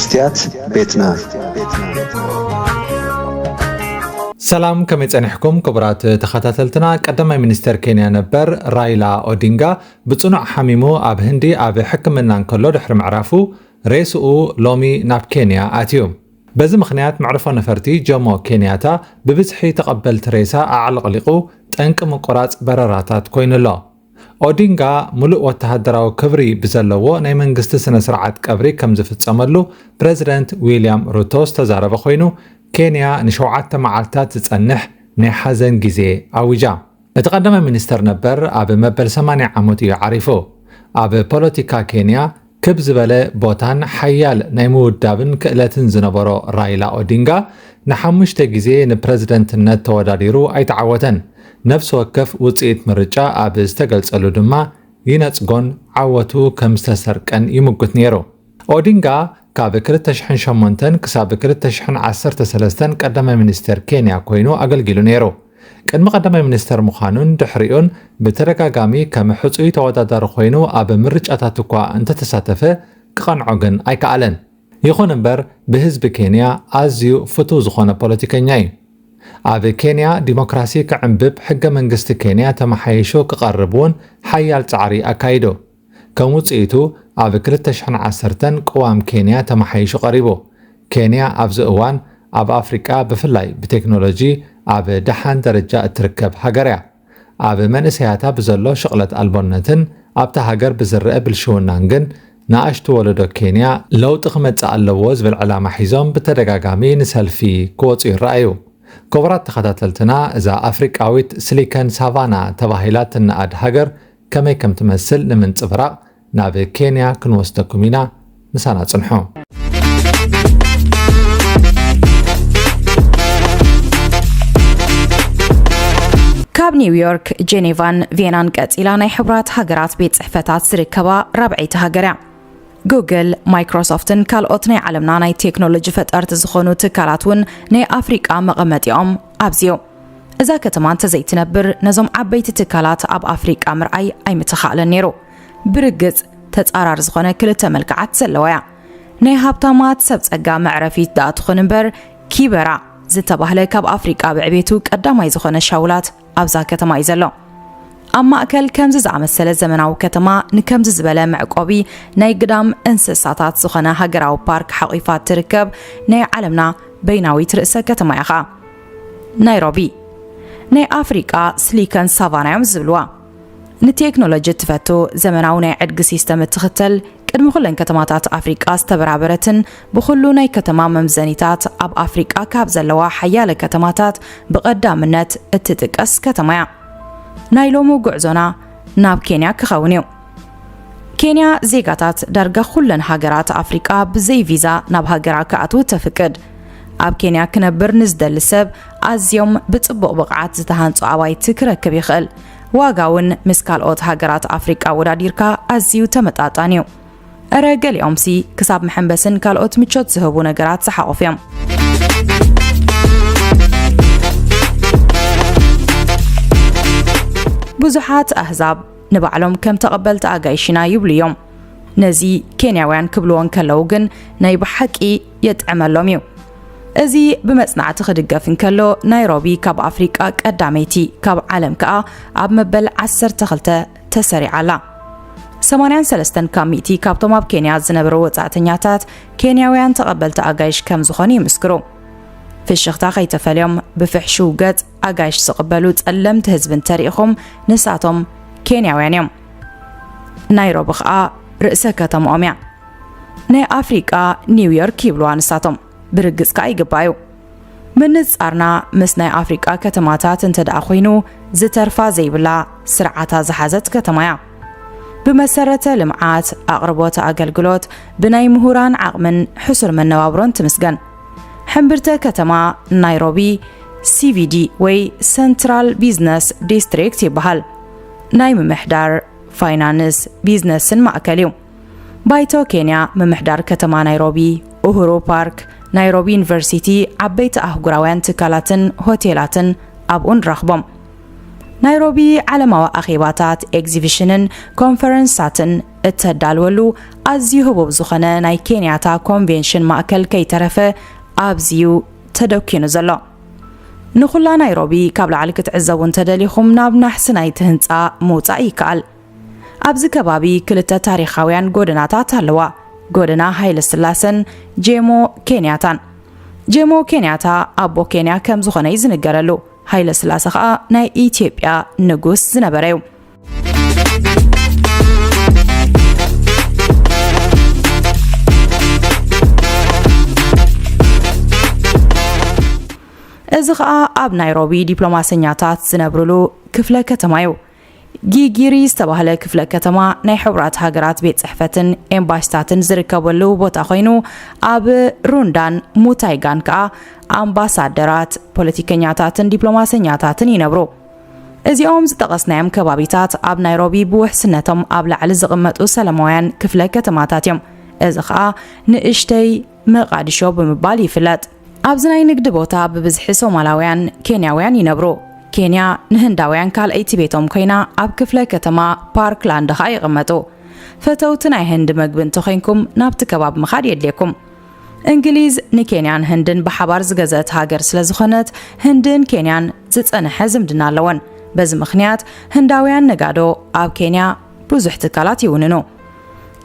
ስትያት ቤትና። ሰላም፣ ከመይ ጸኒሕኩም ክቡራት ተኸታተልትና? ቀዳማይ ሚኒስተር ኬንያ ነበር ራይላ ኦዲንጋ ብጽኑዕ ሓሚሙ ኣብ ህንዲ ኣብ ሕክምና እንከሎ ድሕሪ ምዕራፉ፣ ሬስኡ ሎሚ ናብ ኬንያ ኣትዩ። በዚ ምኽንያት መዕርፎ ነፈርቲ ጆሞ ኬንያታ ብብዝሒ ተቐበልቲ ሬሳ ኣዕለቕሊቑ፣ ጠንቂ ምቁራጽ በረራታት ኮይኑ ኣሎ። ኦዲንጋ ምሉእ ወተሃደራዊ ክብሪ ብዘለዎ ናይ መንግስቲ ስነ ስርዓት ቀብሪ ከም ዝፍጸመሉ ፕረዚደንት ዊልያም ሩቶ ዝተዛረበ ኮይኑ፣ ኬንያ ንሸውዓተ መዓልታት ዝጸንሕ ናይ ሓዘን ግዜ ኣዊጃ። እቲ ቀዳማይ ሚኒስተር ነበር ኣብ መበል ሰማንያ ዓመት እዩ ዓሪፉ። ኣብ ፖለቲካ ኬንያ ክብ ዝበለ ቦታን ሓያል ናይ ምውዳብን ክእለትን ዝነበሮ ራይላ ኦዲንጋ ንሓሙሽተ ግዜ ንፕረዚደንትነት ተወዳዲሩ ኣይተዓወተን። ነፍሲ ወከፍ ውጽኢት ምርጫ ኣብ ዝተገልጸሉ ድማ ይነጽጎን ዓወቱ ከም ዝተሰርቀን ይምጉት ነይሩ። ኦዲንጋ ካብ ክልተ ሽሕን ሸሞንተን ክሳብ ክልተ ሽሕን ዓሰርተ ሰለስተን ቀዳማይ ሚኒስተር ኬንያ ኮይኑ ኣገልጊሉ ነይሩ። ቅድሚ ቀዳማይ ሚኒስተር ምዃኑን ድሕሪኡን ብተደጋጋሚ ከም ሕጹይ ተወዳዳሪ ኮይኑ ኣብ ምርጫታት እኳ እንተተሳተፈ ክቐንዖ ግን ኣይከኣለን። ይኹን እምበር ብህዝቢ ኬንያ ኣዝዩ ፍቱው ዝኾነ ፖለቲከኛ እዩ። ኣብ ኬንያ ዲሞክራሲ ክዕንብብ ሕገ መንግስቲ ኬንያ ተመሓይሹ ክቐርብ እውን ሓያል ጻዕሪ ኣካይዱ። ከም ውጽኢቱ ኣብ ክልተ ሽሕን ዓሰርተን ቅዋም ኬንያ ተመሓይሹ ቀሪቡ። ኬንያ ኣብዚ እዋን ኣብ ኣፍሪቃ ብፍላይ ብቴክኖሎጂ ኣብ ደሓን ደረጃ እትርከብ ሃገር እያ። ኣብ መንእሰያታ ብዘሎ ሽቕለት ኣልቦነትን ኣብታ ሃገር ብዝረአ ብልሽውናን ግን ንኣሽቱ ወለዶ ኬንያ ለውጢ ክመጽእ ኣለዎ ዝብል ዕላማ ሒዞም ብተደጋጋሚ ንሰልፊ ክወጹ ይረኣዩ። ክቡራት ተኸታተልትና፣ እዛ ኣፍሪቃዊት ስሊከን ሳቫና ተባሂላ ትነኣድ ሃገር ከመይ ከም ትመስል ንምንጽብራቕ ናብ ኬንያ ክንወስደኩም ኢና። ምሳና ጽንሑ። ካብ ኒውዮርክ፣ ጄኔቫን ቬናን ቀጺላ ናይ ሕቡራት ሃገራት ቤት ጽሕፈታት ዝርከባ ራብዐይቲ ሃገር እያ። ጉግል፣ ማይክሮሶፍትን ካልኦት ናይ ዓለምና ናይ ቴክኖሎጂ ፈጠርቲ ዝኾኑ ትካላት እውን ናይ ኣፍሪቃ መቐመጢኦም ኣብዚ እዩ። እዛ ከተማ እንተዘይትነብር ነዞም ዓበይቲ ትካላት ኣብ ኣፍሪቃ ምርኣይ ኣይምተኻእለን ነይሩ። ብርግጽ ተጻራሪ ዝኾነ ክልተ መልክዓት ዘለዋ እያ። ናይ ሃብታማት ሰብ ጸጋ መዕረፊት ደኣ ትኹን እምበር ኪበራ ዝተባህለ ካብ ኣፍሪቃ ብዕቤቱ ቀዳማይ ዝኾነ ሻውላት ኣብዛ ከተማ እዩ ዘሎ። ኣብ ማእከል ከምዚ ዝኣመሰለ ዘመናዊ ከተማ ንከምዚ ዝበለ መዕቆቢ ናይ ግዳም እንስሳታት ዝኾነ ሃገራዊ ፓርክ ሓቒፋ እትርከብ ናይ ዓለምና በይናዊት ርእሰ ከተማ እያ ኸኣ። ናይሮቢ ናይ ኣፍሪቃ ስሊከን ሳቫና እዮም ዝብልዋ። ንቴክኖሎጂ እትፈቱ፣ ዘመናዊ ናይ ዕድጊ ሲስተም እትኽተል፣ ቅድሚ ኩለን ከተማታት ኣፍሪቃ ዝተበራበረትን ብኹሉ ናይ ከተማ መምዘኒታት ኣብ ኣፍሪቃ ካብ ዘለዋ ሓያለ ከተማታት ብቐዳምነት እትጥቀስ ከተማ እያ። ናይ ሎሚ ጉዕዞና ናብ ኬንያ ክኸውን እዩ። ኬንያ ዜጋታት ዳርጋ ኩለን ሃገራት ኣፍሪቃ ብዘይ ቪዛ ናብ ሃገራ ክኣትዉ ተፍቅድ። ኣብ ኬንያ ክነብር ንዝደሊ ሰብ ኣዝዮም ብጽቡቕ ብቕዓት ዝተሃንጹ ኣባይቲ ክረክብ ይኽእል። ዋጋ እውን ምስ ካልኦት ሃገራት ኣፍሪቃ ኣወዳዲርካ ኣዝዩ ተመጣጣኒ እዩ። እረ ገሊኦምሲ ክሳብ መሐንበስን ካልኦት ምቾት ዝህቡ ነገራት ዝሓቖፉ እዮም። ብዙሓት ኣህዛብ ንባዕሎም ከም ተቐበልቲ ኣጋይሽ ኢና ይብሉ እዮም። ነዚ ኬንያውያን ክብልዎ እንከለዉ ግን ናይ ብሓቂ የጥዕመሎም እዩ። እዚ ብመጽናዕቲ ክድገፍ እንከሎ፣ ናይሮቢ ካብ ኣፍሪቃ ቀዳመይቲ፣ ካብ ዓለም ከኣ ኣብ መበል ዓሰርተ ክልተ ተሰሪዓ ኣላ። ሰማንያን ሰለስተን ካብ ሚእቲ ካብቶም ኣብ ኬንያ ዝነበሩ ወጻእተኛታት ኬንያውያን ተቐበልቲ ኣጋይሽ ከም ዝኾኑ ይምስክሩ። ፍሽኽታ ከይተፈልዮም ብፍሕሹው ገጽ ኣጋይሽ ዝቕበሉ ጸለምቲ ህዝቢ እንተሪኢኹም ንሳቶም ኬንያውያን እዮም። ናይሮቢ ኸኣ ርእሰ ከተምኦም እያ። ናይ ኣፍሪቃ ኒውዮርክ ይብልዋ ንሳቶም። ብርግጽ ከኣ ይግባእ እዩ። ምንጻርና ምስ ናይ ኣፍሪቃ ከተማታት እንተ ደኣ ኮይኑ ዝተርፋ ዘይብላ ስርዓታ ዝሓዘት ከተማ እያ። ብመሰረተ ልምዓት፣ ኣቕርቦት ኣገልግሎት፣ ብናይ ምሁራን ዓቕምን ሕሱር መነባብሮን ትምስገን። ሕምብርተ ከተማ ናይሮቢ ሲቪዲ ወይ ሰንትራል ቢዝነስ ዲስትሪክት ይበሃል። ናይ ምምሕዳር፣ ፋይናንስ፣ ቢዝነስን ማእከል እዩ። ባይቶ ኬንያ፣ ምምሕዳር ከተማ ናይሮቢ፣ ኡሁሩ ፓርክ፣ ናይሮቢ ዩኒቨርሲቲ፣ ዓበይቲ ኣህጉራውያን ትካላትን ሆቴላትን ኣብኡ ንረኽቦም። ናይሮቢ ዓለማዊ ኣኼባታት፣ ኤግዚቢሽንን ኮንፈረንሳትን እተዳልወሉ ኣዝዩ ህቡብ ዝኾነ ናይ ኬንያታ ኮንቬንሽን ማእከል ከይተረፈ ኣብዚዩ ተደኪኑ ዘሎ። ንኹላ ናይሮቢ ካብ ላዕሊ ክትዕዘቡ እንተደሊኹም ናብ ናሕሲ ናይቲ ህንጻ ምውጻእ ይከኣል። ኣብዚ ከባቢ ክልተ ታሪኻውያን ጎደናታት ኣለዋ፣ ጎደና ሃይለ ስላሰን ጄሞ ኬንያታን። ጄሞ ኬንያታ ኣቦ ኬንያ ከም ዝኾነ እዩ ዝንገረሉ። ሃይለ ስላሰ ኸኣ ናይ ኢትዮጵያ ንጉስ ዝነበረ እዩ። እዚ ኸኣ ኣብ ናይሮቢ ዲፕሎማሰኛታት ዝነብሩሉ ክፍለ ከተማ እዩ። ጊጊሪ ዝተባህለ ክፍለ ከተማ ናይ ሕቡራት ሃገራት ቤት ጽሕፈትን ኤምባሲታትን ዝርከበሉ ቦታ ኮይኑ፣ ኣብ ሩንዳን ሙታይጋን ከኣ ኣምባሳደራት፣ ፖለቲከኛታትን ዲፕሎማሰኛታትን ይነብሩ። እዚኦም ዝጠቐስናዮም ከባቢታት ኣብ ናይሮቢ ብውሕስነቶም ኣብ ላዕሊ ዝቕመጡ ሰላማውያን ክፍለ ከተማታት እዮም። እዚ ኸኣ ንእሽተይ መቓዲሾ ብምባል ይፍለጥ። ኣብዚ ናይ ንግዲ ቦታ ብብዝሒ ሶማላውያን፣ ኬንያውያን ይነብሩ። ኬንያ ንህንዳውያን ካልኣይቲ ቤቶም ኮይና፣ ኣብ ክፍለ ከተማ ፓርክላንድ ኸኣ ይቕመጡ። ፈተውቲ ናይ ህንዲ መግቢ እንተኾይንኩም፣ ናብቲ ከባቢ ምኻድ የድልየኩም። እንግሊዝ ንኬንያን ህንድን ብሓባር ዝገዘአት ሃገር ስለ ዝኾነት፣ ህንድን ኬንያን ዝጸንሐ ዝምድና ኣለወን። በዚ ምኽንያት፣ ህንዳውያን ነጋዶ ኣብ ኬንያ ብዙሕ ትካላት ይውንኑ።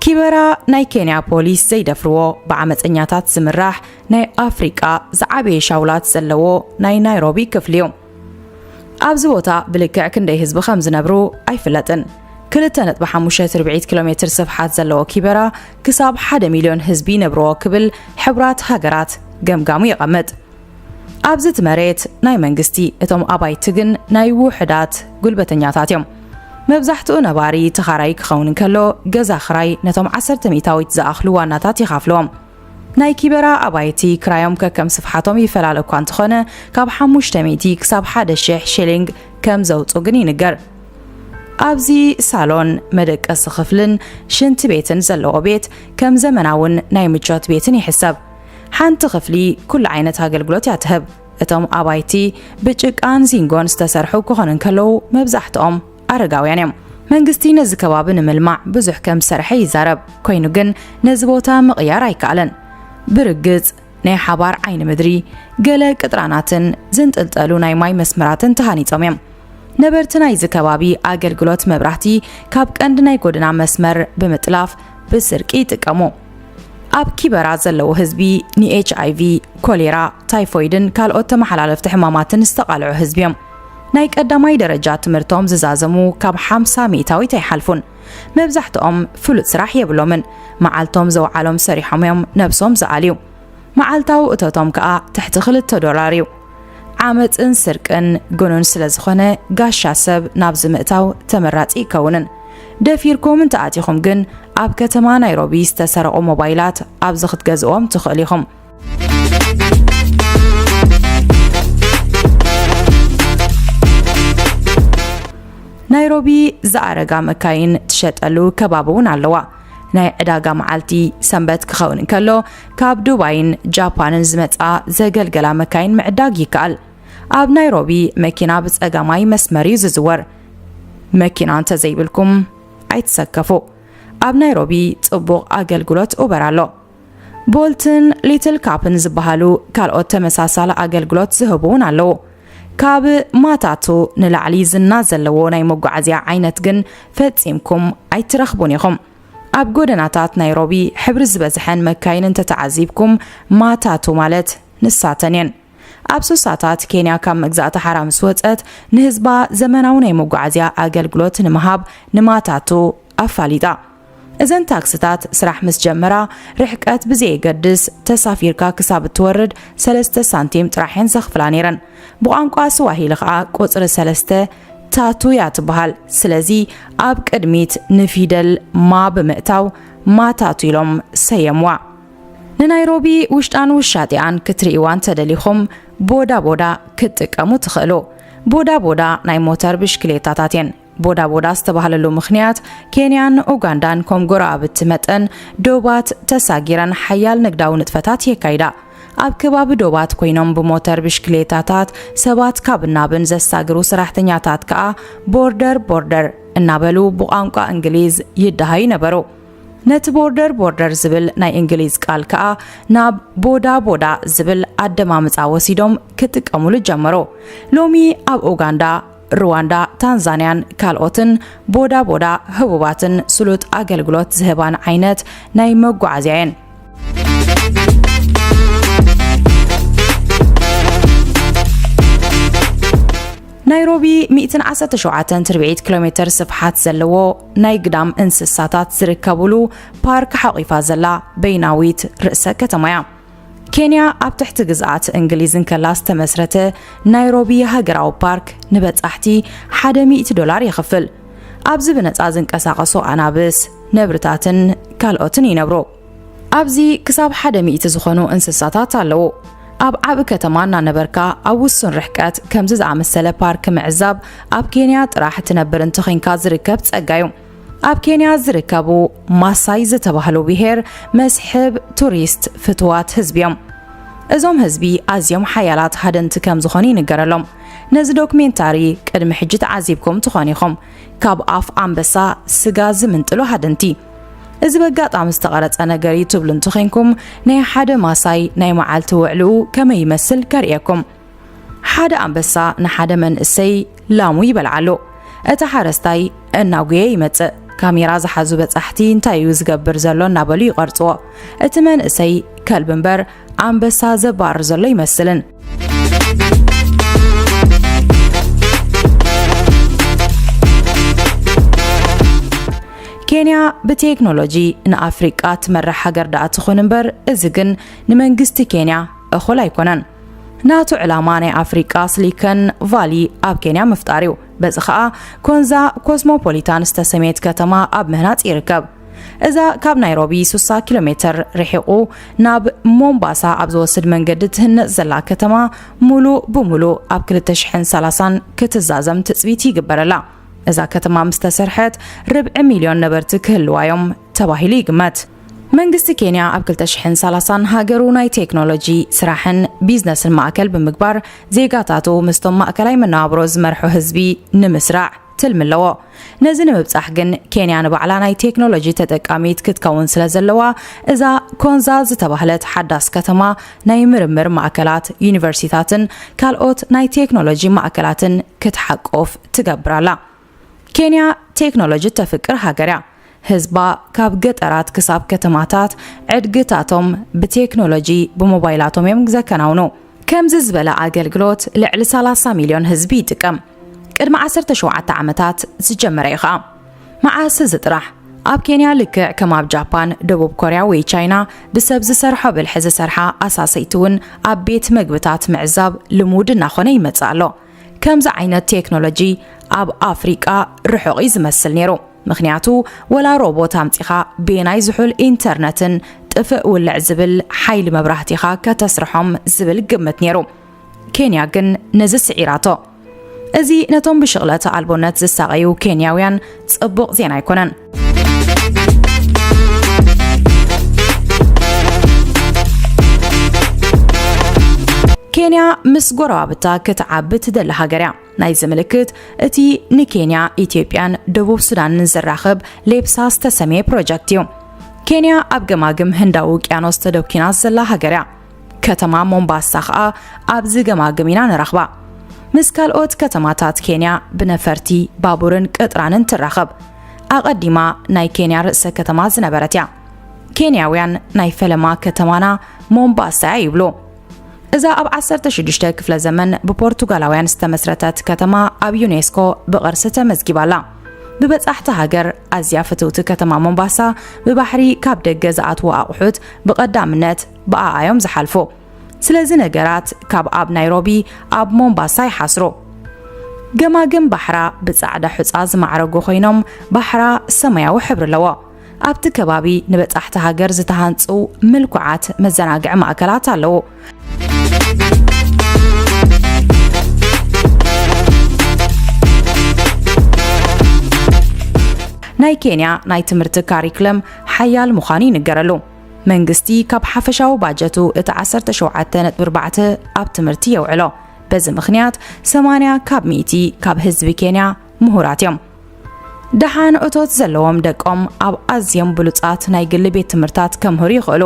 ኪበራ ናይ ኬንያ ፖሊስ ዘይደፍርዎ፣ ብዓመጸኛታት ዝምራሕ ናይ ኣፍሪቃ ዝዓበየ ሻውላት ዘለዎ ናይ ናይሮቢ ክፍሊ እዩ። ኣብዚ ቦታ ብልክዕ ክንደይ ህዝቢ ከም ዝነብሩ ኣይፍለጥን። ክልተ ነጥቢ ሓሙሽተ ትርብዒት ኪሎ ሜትር ስፍሓት ዘለዎ ኪበራ ክሳብ ሓደ ሚልዮን ህዝቢ ይነብርዎ ክብል ሕቡራት ሃገራት ገምጋሙ የቐምጥ። ኣብዚ እቲ መሬት ናይ መንግስቲ፣ እቶም ኣባይቲ ግን ናይ ውሑዳት ጉልበተኛታት እዮም። መብዛሕትኡ ነባሪ ተኻራይ ክኸውን እንከሎ፣ ገዛ ክራይ ነቶም ዓሰርተ ሚእታዊት ዝኣኽሉ ዋናታት ይኻፍልዎም። ናይ ኪበራ ኣባይቲ ክራዮም ከከም ስፍሓቶም ይፈላለ እኳ እንተኾነ፣ ካብ ሓሙሽተ ሚእቲ ክሳብ ሓደ ሺሕ ሺሊንግ ከም ዘውጹ ግን ይንገር። ኣብዚ ሳሎን፣ መደቀሲ ክፍልን ሽንቲ ቤትን ዘለዎ ቤት ከም ዘመናውን ናይ ምቾት ቤትን ይሕሰብ። ሓንቲ ክፍሊ ኩሉ ዓይነት ኣገልግሎት እያ ትህብ። እቶም ኣባይቲ ብጭቃን ዚንጎን ዝተሰርሑ ክኾኑ እንከለዉ፣ መብዛሕትኦም ኣረጋውያን እዮም። መንግስቲ ነዚ ከባቢ ንምልማዕ ብዙሕ ከም ዝሰርሐ ይዛረብ። ኮይኑ ግን ነዚ ቦታ ምቕያር ኣይከኣለን። ብርግጽ ናይ ሓባር ዓይኒ ምድሪ፣ ገለ ቅጥራናትን ዝንጥልጠሉ ናይ ማይ መስመራትን ተሃኒጾም እዮም። ነበርቲ ናይዚ ከባቢ ኣገልግሎት መብራህቲ ካብ ቀንዲ ናይ ጎደና መስመር ብምጥላፍ ብስርቂ ይጥቀሙ። ኣብ ኪበራ ዘለዉ ህዝቢ ንኤች ኣይ ቪ፣ ኮሌራ፣ ታይፎይድን ካልኦት ተመሓላለፍቲ ሕማማትን ዝተቓልዑ ህዝቢ እዮም። ናይ ቀዳማይ ደረጃ ትምህርቶም ዝዛዘሙ ካብ ሓምሳ ሚእታዊት ኣይሓልፉን። መብዛሕትኦም ፍሉጥ ስራሕ የብሎምን። መዓልቶም ዘውዓሎም ሰሪሖም እዮም ነብሶም ዝኣልዩ። መዓልታዊ እቶቶም ከኣ ትሕቲ ክልተ ዶላር እዩ። ዓመጽን ስርቅን ግኑን ስለ ዝኾነ፣ ጋሻ ሰብ ናብዚ ምእታው ተመራጺ ይከውንን። ደፊርኩም እንተኣቲኹም ግን፣ ኣብ ከተማ ናይሮቢ ዝተሰረቑ ሞባይላት ኣብዚ ክትገዝእዎም ትኽእሉ ኢኹም። ናይሮቢ ዝኣረጋ መካይን ትሸጠሉ ከባቢ እውን ኣለዋ። ናይ ዕዳጋ መዓልቲ ሰንበት ክኸውን እንከሎ፣ ካብ ዱባይን ጃፓንን ዝመጻ ዘገልገላ መካይን ምዕዳግ ይከኣል። ኣብ ናይሮቢ መኪና ብጸጋማይ መስመር እዩ ዝዝወር። መኪና እንተዘይብልኩም ኣይትሰከፉ። ኣብ ናይሮቢ ጽቡቕ ኣገልግሎት ኡበር ኣሎ። ቦልትን ሊትል ካፕን ዝበሃሉ ካልኦት ተመሳሳሊ ኣገልግሎት ዝህቡ እውን ኣለዉ። ካብ ማታቱ ንላዕሊ ዝና ዘለዎ ናይ መጓዓዝያ ዓይነት ግን ፈጺምኩም ኣይትረኽቡን ኢኹም። ኣብ ጎደናታት ናይሮቢ ሕብሪ ዝበዝሐን መካይን እንተተዓዚብኩም፣ ማታቱ ማለት ንሳተን እየን። ኣብ ሱሳታት፣ ኬንያ ካብ መግዛእቲ ሓራ ምስ ወጸት፣ ንህዝባ ዘመናዊ ናይ መጓዓዝያ ኣገልግሎት ንምሃብ ንማታቱ ኣፋሊጣ። እዘን ታክስታት ስራሕ ምስ ጀመራ፣ ርሕቀት ብዘየገድስ ተሳፊርካ ክሳብ እትወርድ ሰለስተ ሳንቲም ጥራሕ እየን ዘኽፍላ ነይረን። ብቋንቋ ስዋሂሊ ኸኣ ቁጽሪ ሰለስተ ታቱ እያ ትበሃል። ስለዚ ኣብ ቅድሚት ንፊደል ማ ብምእታው ማታቱ ኢሎም ሰየምዋ። ንናይሮቢ ውሽጣን ውሻጢኣን ክትርእይዋ እንተደሊኹም፣ ቦዳ ቦዳ ክትጥቀሙ ትኽእሉ። ቦዳ ቦዳ ናይ ሞተር ብሽክሌታታት እየን። ቦዳ ቦዳ ዝተባህለሉ ምኽንያት፣ ኬንያን ኡጋንዳን ከም ጎረባብቲ መጠን ዶባት ተሳጊረን ሓያል ንግዳዊ ንጥፈታት የካይዳ። ኣብ ከባቢ ዶባት ኮይኖም ብሞተር ብሽክሌታታት ሰባት ካብ ናብን ዘሳግሩ ሰራሕተኛታት ከኣ ቦርደር ቦርደር እናበሉ ብቋንቋ እንግሊዝ ይደሃዩ ነበሩ። ነቲ ቦርደር ቦርደር ዝብል ናይ እንግሊዝ ቃል ከኣ ናብ ቦዳ ቦዳ ዝብል ኣደማምጻ ወሲዶም ክጥቀሙሉ ጀመሩ። ሎሚ ኣብ ኡጋንዳ፣ ሩዋንዳ፣ ታንዛንያን ካልኦትን ቦዳ ቦዳ ህቡባትን ስሉጥ ኣገልግሎት ዝህባን ዓይነት ናይ መጓዓዝያ እየን። ናይሮቢ ሚእትን ዓሰርተ ሸውዓተን ትርብዒት ኪሎ ሜትር ስፍሓት ዘለዎ ናይ ግዳም እንስሳታት ዝርከብሉ ፓርክ ሓቒፋ ዘላ በይናዊት ርእሰ ከተማ እያ። ኬንያ ኣብ ትሕቲ ግዝኣት እንግሊዝ እንከላ ዝተመስረተ ናይሮቢ ሃገራዊ ፓርክ ንበጻሕቲ ሓደ ሚእቲ ዶላር የኽፍል። ኣብዚ ብነጻ ዝንቀሳቐሱ ኣናብስ፣ ነብርታትን ካልኦትን ይነብሩ። ኣብዚ ክሳብ ሓደ ሚእቲ ዝኾኑ እንስሳታት ኣለዉ። ኣብ ዓቢ ከተማ እናነበርካ ኣብ ውሱን ርሕቀት ከምዚ ዝኣመሰለ ፓርክ ምዕዛብ ኣብ ኬንያ ጥራሕ ትነብር እንተኾይንካ ዝርከብ ጸጋ እዩ። ኣብ ኬንያ ዝርከቡ ማሳይ ዝተባህሉ ብሄር መስሕብ ቱሪስት ፍትዋት ህዝቢ እዮም። እዞም ህዝቢ ኣዝዮም ሓያላት ሃደንቲ ከም ዝኾኑ ይንገረሎም። ነዚ ዶክሜንታሪ ቅድሚ ሕጂ ተዓዚብኩም ትኾኑ ኢኹም። ካብ ኣፍ ኣንበሳ ስጋ ዝምንጥሉ ሃደንቲ። እዚ በጋጣሚ ዝተቐረጸ ነገር እዩ ትብሉ እንተኾይንኩም፣ ናይ ሓደ ማሳይ ናይ መዓልቲ ውዕልኡ ከመይ ይመስል ከርእየኩም። ሓደ ኣንበሳ ንሓደ መንእሰይ ላሙ ይበልዓሉ። እቲ ሓረስታይ እናጉየ ይመጽእ። ካሜራ ዝሓዙ በጻሕቲ እንታይ እዩ ዝገብር ዘሎ እናበሉ ይቐርጽዎ። እቲ መንእሰይ ከልቢ እምበር ኣንበሳ ዘባርር ዘሎ ይመስልን። ኬንያ ብቴክኖሎጂ ንኣፍሪቃ ትመርሕ ሃገር ደኣ ትኹን እምበር፣ እዚ ግን ንመንግስቲ ኬንያ እኹል ኣይኮነን። ናቱ ዕላማ ናይ ኣፍሪቃ ስሊከን ቫሊ ኣብ ኬንያ ምፍጣር እዩ። በዚ ኸኣ ኮንዛ ኮስሞፖሊታን ዝተሰመየት ከተማ ኣብ ምህናጽ ይርከብ። እዛ ካብ ናይሮቢ ሱሳ ኪሎ ሜትር ርሒቑ ናብ ሞምባሳ ኣብ ዝወስድ መንገዲ ትህነጽ ዘላ ከተማ፣ ሙሉእ ብሙሉእ ኣብ ክልተ ሽሕን ሰላሳን ክትዛዘም ትጽቢት ይግበረላ። እዛ ከተማ ምስ ተሰርሐት፣ ርብዒ ሚልዮን ነበርቲ ክህልዋ እዮም ተባሂሉ ይግመት። መንግስቲ ኬንያ ኣብ ክልተ ሽሕን ሰላሳን ሃገሩ ናይ ቴክኖሎጂ ስራሕን ቢዝነስን ማእከል ብምግባር፣ ዜጋታቱ ምስቶም ማእከላይ መነባብሮ ዝመርሑ ህዝቢ ንምስራዕ ትልሚ ኣለዎ። ነዚ ንምብጻሕ ግን፣ ኬንያ ንባዕላ ናይ ቴክኖሎጂ ተጠቃሚት ክትከውን ስለ ዘለዋ፣ እዛ ኮንዛ ዝተባህለት ሓዳስ ከተማ ናይ ምርምር ማእከላት፣ ዩኒቨርሲታትን ካልኦት ናይ ቴክኖሎጂ ማእከላትን ክትሓቁፍ ትገብር ኣላ። ኬንያ ቴክኖሎጂ ተፍቅር ሃገር እያ። ህዝባ ካብ ገጠራት ክሳብ ከተማታት ዕድግታቶም ብቴክኖሎጂ ብሞባይላቶም እዮም ዘከናውኑ። ከምዚ ዝበለ ኣገልግሎት ልዕሊ ሰላሳ ሚልዮን ህዝቢ ይጥቀም። ቅድሚ ዓሰርተ ሸውዓተ ዓመታት ዝጀመረ እዩ ኸኣ። መዓስ እዚ ጥራሕ? ኣብ ኬንያ ልክዕ ከም ኣብ ጃፓን፣ ደቡብ ኮርያ ወይ ቻይና ብሰብ ዝሰርሖ ብልሒ ዝሰርሓ ኣሳሰይቲ እውን ኣብ ቤት መግብታት ምዕዛብ ልሙድ እናኾነ ይመጽእ ኣሎ። ከምዚ ዓይነት ቴክኖሎጂ ኣብ ኣፍሪቃ ርሑቕ እዩ ዝመስል ነይሩ። ምኽንያቱ፣ ወላ ሮቦት ኣምጺኻ ቤናይ ዝሑል ኢንተርነትን ጥፍእ ውልዕ ዝብል ሓይሊ መብራህቲኻ ከተስርሖም ዝብል ግምት ነይሩ። ኬንያ ግን ነዚ ስዒራቶ። እዚ ነቶም ብሽቕለታ ኣልቦነት ዝሳቐዩ ኬንያውያን ጽቡቕ ዜና ኣይኮነን። ኬንያ ምስ ጎረባብታ ክትዓቢ ትደሊ ሃገር እያ። ናይዚ ምልክት እቲ ንኬንያ፣ ኢትዮጵያን ደቡብ ሱዳንን ዘራኽብ ሌፕሳ ዝተሰምየ ፕሮጀክት እዩ። ኬንያ ኣብ ገማግም ህንዳዊ ውቅያኖስ ተደኪና ዘላ ሃገር እያ። ከተማ ሞምባሳ ኸኣ ኣብዚ ገማግም ኢና ንረኽባ። ምስ ካልኦት ከተማታት ኬንያ ብነፈርቲ፣ ባቡርን ቅጥራንን ትራኸብ። ኣቐዲማ ናይ ኬንያ ርእሰ ከተማ ዝነበረት እያ። ኬንያውያን ናይ ፈለማ ከተማና ሞምባሳ እያ ይብሉ። እዛ ኣብ ዓሰርተ ሽዱሽተ ክፍለ ዘመን ብፖርቱጋላውያን ዝተመስረተት ከተማ ኣብ ዩኔስኮ ብቕርሲ ተመዝጊባ ኣላ። ብበጻሕቲ ሃገር ኣዝያ ፍትውቲ ከተማ ሞምባሳ፣ ብባሕሪ ካብ ደገ ዝኣትዉ ኣቑሑት ብቐዳምነት ብኣኣ እዮም ዝሓልፉ። ስለዚ ነገራት ካብ ኣብ ናይሮቢ ኣብ ሞምባሳ ይሓስሩ። ገማግም ባሕራ ብጻዕዳ ሑጻ ዝማዕረጉ ኮይኖም፣ ባሕራ ሰማያዊ ሕብሪ ኣለዎ። ኣብቲ ከባቢ ንበጻሕቲ ሃገር ዝተሃንጹ ምልኩዓት መዘናግዒ ማእከላት ኣለዉ። ናይ ኬንያ ናይ ትምህርቲ ካሪክለም ሓያል ምዃኑ ይንገረሉ። መንግስቲ ካብ ሓፈሻዊ ባጀቱ እቲ ዓሰርተ ሸውዓተ ነጥቢ ኣርባዕተ ኣብ ትምህርቲ የውዕሎ። በዚ ምኽንያት ሰማንያ ካብ ሚእቲ ካብ ህዝቢ ኬንያ ምሁራት እዮም። ደሓን እቶት ዘለዎም ደቆም ኣብ ኣዝዮም ብሉጻት ናይ ግሊ ቤት ትምህርታት ከምህሩ ይኽእሉ።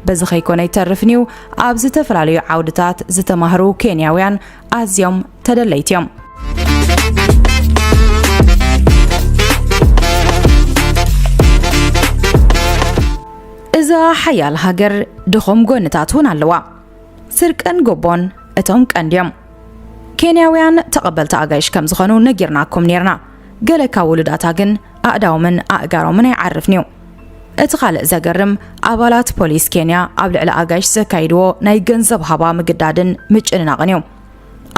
በዚ ከይኮነ ይተርፍንዩ ኣብ ዝተፈላለዩ ዓውድታት ዝተማህሩ ኬንያውያን ኣዝዮም ተደለይቲ እዮም። እዛ ሓያል ሃገር ድኹም ጎንታት እውን ኣለዋ። ስርቅን ጎቦን እቶም ቀንድዮም። ኬንያውያን ተቐበልቲ ኣጋይሽ ከም ዝኾኑ ነጊርናኩም ኔርና። ገለ ካብ ውሉዳታ ግን ኣእዳዎምን ኣእጋሮምን ኣይዓርፍንዩ። እቲ ካልእ ዘገርም ኣባላት ፖሊስ ኬንያ ኣብ ልዕሊ ኣጋይሽ ዘካይድዎ ናይ ገንዘብ ሃባ ምግዳድን ምጭንናቕን እዩ።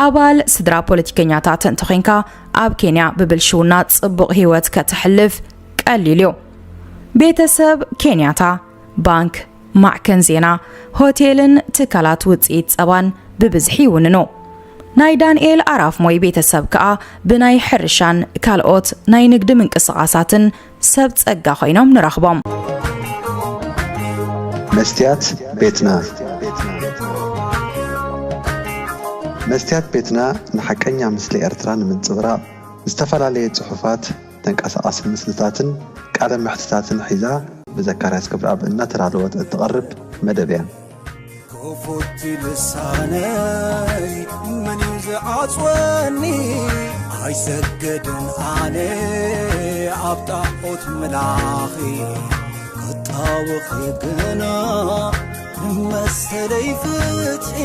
ኣባል ስድራ ፖለቲከኛታት እንተኾይንካ ኣብ ኬንያ ብብልሽውና ጽቡቕ ህይወት ከተሕልፍ ቀሊል እዩ። ቤተሰብ ኬንያታ ባንክ፣ ማዕከን ዜና፣ ሆቴልን ትካላት ውጽኢት ጸባን ብብዝሒ ይውንኑ። ናይ ዳንኤል ኣራፍ ሞይ ቤተሰብ ከኣ ብናይ ሕርሻን ካልኦት ናይ ንግዲ ምንቅስቓሳትን ሰብ ጸጋ ኮይኖም ንረኽቦም። መስትያት ቤትና። መስትያት ቤትና ንሓቀኛ ምስሊ ኤርትራ ንምንጽብራቕ ዝተፈላለየ ጽሑፋት፣ ተንቀሳቓሲ ምስልታትን ቃለ መሕትታትን ሒዛ ብዘካርያስ ገብረኣብ እናተዳለወት እትቐርብ መደብ እያ። ክፉት ልሳነይ መን እዩ ዝዓጽወኒ? ኣይሰገድን ኣነ ኣብ ጣዖት ምላኺ ክጣወኺ ግና ንመሰለይ ፍትሒ